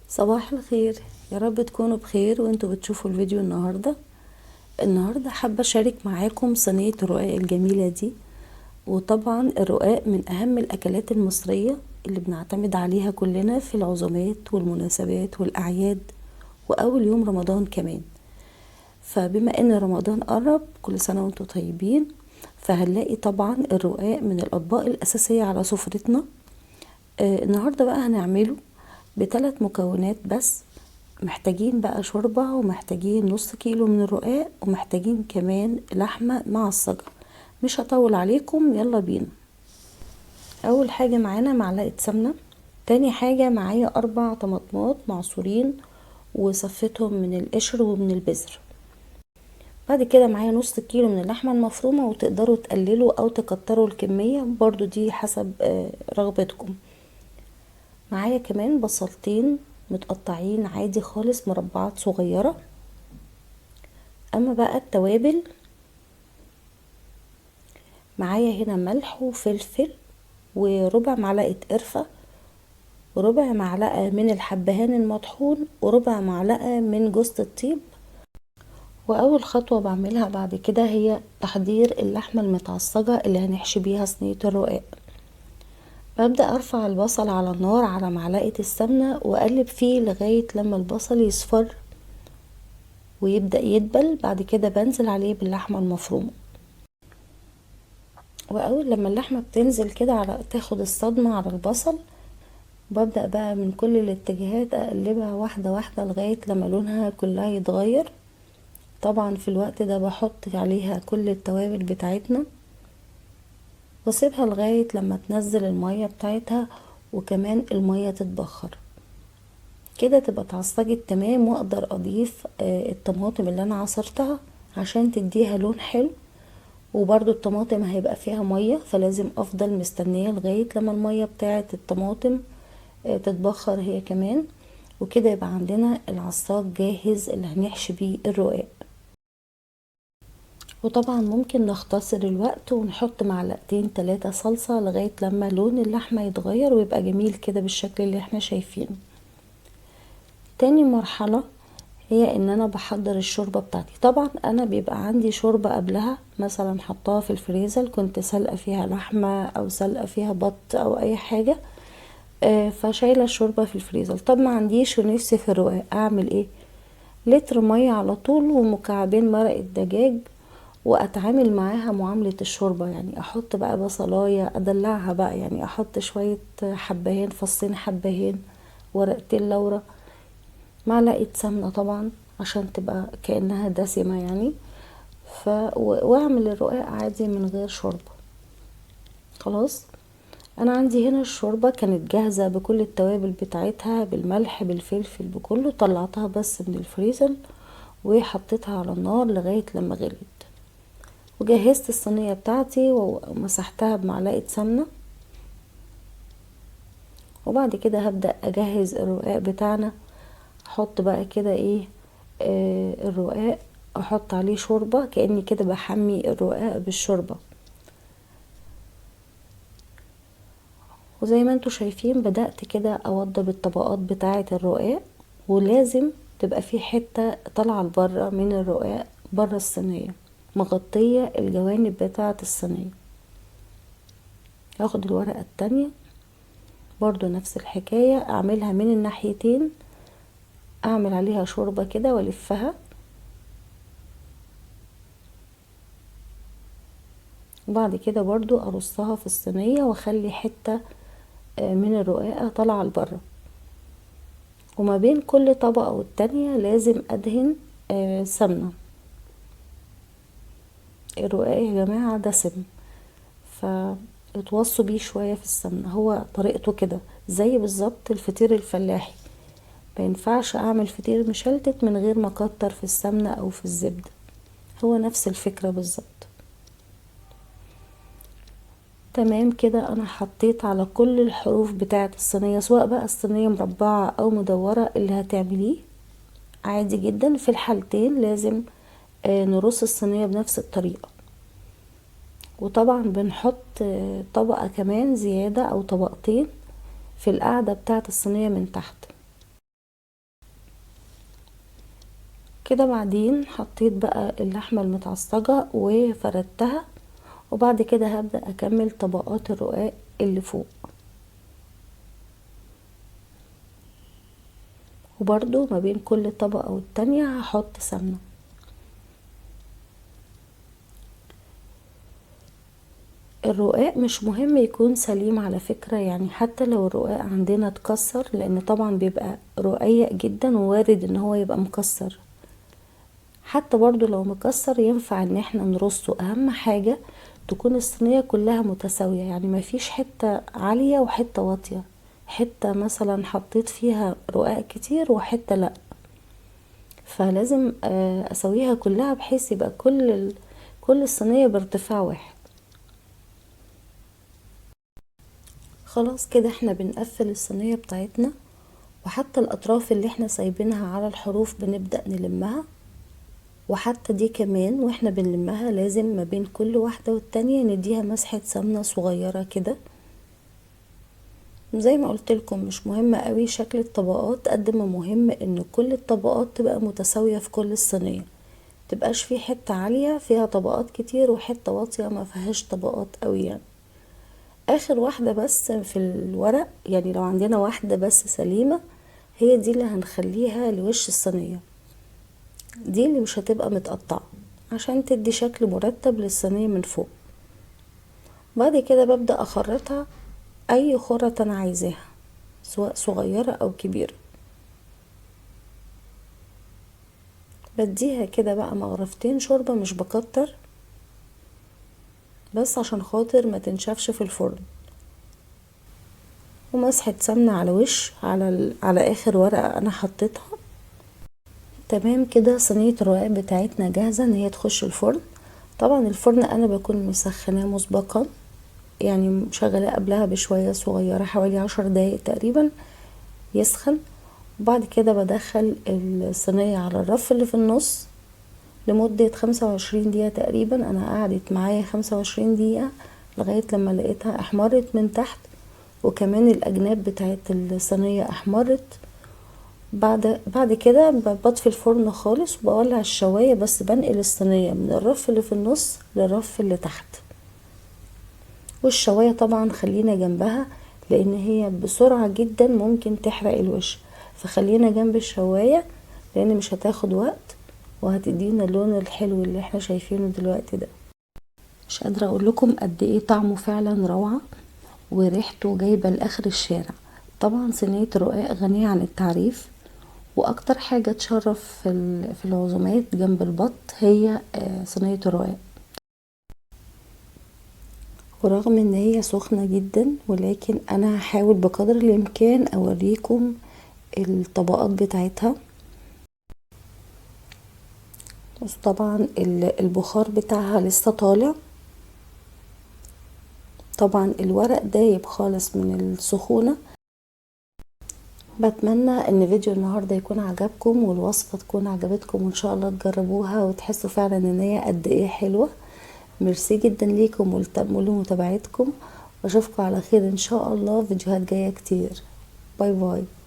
صباح الخير، يا رب تكونوا بخير وانتوا بتشوفوا الفيديو النهاردة. النهاردة حابة اشارك معاكم صينية الرقاق الجميلة دي. وطبعا الرقاق من اهم الاكلات المصرية اللي بنعتمد عليها كلنا في العزومات والمناسبات والاعياد واول يوم رمضان كمان. فبما ان رمضان قرب، كل سنة وانتوا طيبين، فهنلاقي طبعا الرقاق من الاطباق الاساسية على سفرتنا. النهاردة بقى هنعمله بثلاث مكونات بس. محتاجين بقى شوربة، ومحتاجين نص كيلو من الرقاق، ومحتاجين كمان لحمة مع الصاجة. مش هطول عليكم، يلا بينا. اول حاجة معانا معلقة سمنة. تاني حاجة معايا 4 طماطمات معصورين وصفيتهم من القشر ومن البذر. بعد كده معايا نص كيلو من اللحمة المفرومة، وتقدروا تقللوا او تكتروا الكمية برضو دي حسب رغبتكم. معايا كمان بصلتين متقطعين عادي خالص، مربعات صغيرة. اما بقى التوابل، معايا هنا ملح وفلفل وربع معلقة قرفة وربع معلقة من الحبهان المطحون وربع معلقة من جوزة الطيب. واول خطوة بعملها بعد كده هي تحضير اللحمة المتعصجة اللي هنحشي بيها صينية الرقاق. ببدأ ارفع البصل على النار على معلقة السمنة واقلب فيه لغاية لما البصل يصفر ويبدأ يدبل. بعد كده بنزل عليه باللحمة المفرومة. واول لما اللحمة بتنزل كده على تاخد الصدمة على البصل، ببدأ بقى من كل الاتجاهات اقلبها واحدة واحدة لغاية لما لونها كلها يتغير. طبعا في الوقت ده بحط عليها كل التوابل بتاعتنا واسيبها لغاية لما تنزل المية بتاعتها وكمان المية تتبخر كده، تبقى اتعصجت تمام. واقدر اضيف الطماطم اللي انا عصرتها عشان تديها لون حلو. وبرده الطماطم هيبقى فيها مية، فلازم افضل مستنية لغاية لما المية بتاعت الطماطم تتبخر هي كمان. وكده يبقى عندنا العصاج جاهز اللي هنحشي بيه الرقاق. وطبعا ممكن نختصر الوقت ونحط معلقتين 3 صلصة لغاية لما لون اللحمة يتغير ويبقى جميل كده بالشكل اللي احنا شايفينه. تاني مرحلة هي ان انا بحضر الشوربة بتاعتي. طبعا انا بيبقى عندي شوربة قبلها، مثلا حطاها في الفريزر، كنت سلقة فيها لحمة او سلقة فيها بط او اي حاجة، فشايلة الشوربة في الفريزر. طب ما عنديش ونفسي في الرقاق، اعمل ايه؟ لتر مية على طول ومكعبين مرق الدجاج، واتعامل معاها معاملة الشوربة. احط بقى بصلاية ادلعها بقى، احط شوية حبهان، فصين حبهان، ورقتين لورا، معلقة سمنة طبعا عشان تبقى كأنها دسمة واعمل الرقاق عادي من غير شوربة. خلاص انا عندي هنا الشوربة كانت جاهزة بكل التوابل بتاعتها، بالملح بالفلفل بكله، طلعتها بس من الفريزر وحطيتها على النار لغاية لما غليت. وجهزت الصينية بتاعتي ومسحتها بمعلقة سمنة. وبعد كده هبدأ اجهز الرقاق بتاعنا. احط بقى كده الرقاق، احط عليه شوربة كأني كده بحمي الرقاق بالشوربة. وزي ما انتوا شايفين بدأت كده اوضب الطبقات بتاعة الرقاق، ولازم تبقى في حتة طالعة لبره من الرقاق بره الصينية، مغطية الجوانب بتاعة الصينية. هاخد الورقة التانية برضو نفس الحكاية، اعملها من الناحيتين، اعمل عليها شوربة كده والفها. وبعد كده برضو ارصها في الصينية واخلي حتة من الرقاقة طالعة لبره. وما بين كل طبقة والتانية لازم ادهن سمنة. الرقاق يا جماعة دسم، فاتوصوا بيه شوية في السمنة، هو طريقته كده زي بالظبط الفطير الفلاحي. ما ينفعش اعمل فطير مشلتت من غير ما اكتر في السمنة او في الزبدة، هو نفس الفكرة بالظبط. تمام كده انا حطيت على كل الحروف بتاعة الصينية، سواء بقى الصينية مربعة او مدورة اللي هتعمليه عادي جدا. في الحالتين لازم نرص الصينية بنفس الطريقة. وطبعا بنحط طبقة كمان زيادة او طبقتين في القاعدة بتاعة الصينية من تحت. كده. بعدين حطيت بقى اللحمة المتعصجة وفردتها، وبعد كده هبدأ اكمل طبقات الرقاق اللي فوق. وبرضو ما بين كل طبقة والتانية هحط سمنة. الرقاق مش مهم يكون سليم على فكرة، حتى لو الرقاق عندنا اتكسر، لان طبعا بيبقى رقيق جدا ووارد ان هو يبقى مكسر، حتى برضو لو مكسر ينفع ان احنا نرصه. اهم حاجة تكون الصينية كلها متساوية، ما فيش حتة عالية وحتة واطية، حتة مثلا حطيت فيها رقاق كتير وحتة لا، فلازم اسويها كلها بحيث يبقى كل الصينية بارتفاع واحد. خلاص كده احنا بنقفل الصينية بتاعتنا، وحتى الاطراف اللي احنا سايبينها على الحروف بنبدأ نلمها، وحتى دي كمان واحنا بنلمها لازم ما بين كل واحدة والتانية نديها مسحة سمنة صغيرة كده. زي ما قلت لكم مش مهم قوي شكل الطبقات قد ما مهم ان كل الطبقات تبقى متساوية في كل الصينية، متبقاش في حتة عالية فيها طبقات كتير وحتة واطية ما فيهاش طبقات قوي. اخر واحدة بس في الورق، لو عندنا واحدة بس سليمة هي دي اللي هنخليها لوش الصينية، دي اللي مش هتبقى متقطعة عشان تدي شكل مرتب للصينية من فوق. بعد كده ببدأ اخرطها اي خرط انا عايزاها سواء صغيرة او كبيرة، بديها كده بقى مغرفتين شوربة مش بكتر بس عشان خاطر ما تنشفش في الفرن، ومسحة سمنة على وش على اخر ورقة انا حطيتها. تمام كده صينية الرقاق بتاعتنا جاهزة ان هي تخش الفرن. طبعا الفرن انا بكون مسخناه مسبقا، مشغلاه قبلها بشوية صغيرة حوالي 10 دقايق تقريبا يسخن. وبعد كده بدخل الصينية على الرف اللي في النص لمدة 25 دقيقة تقريبا. انا قعدت معايا 25 دقيقة لغاية لما لقيتها احمرت من تحت، وكمان الاجناب بتاعت الصينية احمرت. بعد كده بطفي الفرن خالص وبولع الشواية، بس بنقل الصينية من الرف اللي في النص للرف اللي تحت. والشواية طبعا خلينا جنبها لان هي بسرعة جدا ممكن تحرق الوش، فخلينا جنب الشواية لان مش هتاخد وقت وهتدينا اللون الحلو اللي احنا شايفينه دلوقتي ده. مش قادرة اقول لكم قد ايه طعمه فعلا روعة وريحته جايبة لاخر الشارع. طبعا صينية الرقاق غنية عن التعريف، واكتر حاجة تشرف في العزومات جنب البط هي صينية الرقاق. ورغم ان هي سخنة جدا ولكن انا هحاول بقدر الامكان اوريكم الطبقات بتاعتها. بس طبعا البخار بتاعها لسه طالع، طبعا الورق دايب خالص من السخونة. بتمنى ان فيديو النهاردة يكون عجبكم والوصفة تكون عجبتكم، وان شاء الله تجربوها وتحسوا فعلا ان هي قد ايه حلوة. ميرسي جدا ليكم ولمتابعتكم، واشوفكم على خير ان شاء الله في فيديوهات جاية كتير. bye bye.